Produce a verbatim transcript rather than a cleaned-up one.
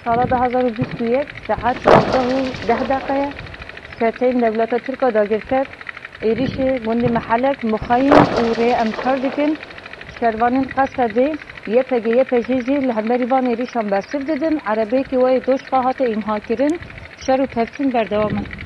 Sala du hazar û bîst û yek saet duwazdeh û deh deqe çeteyên dewleta Tirk a dagirker êrîşê gundê Mehelek, Muxayîn û rê em kar dikin. Şervanên Qesedê, Y P G, Y P J jî li hemberî van êrîşan bersiv didin. Erebeyekî we yê doşka hate îmha kirin. Şer û pevçûn berdewam e.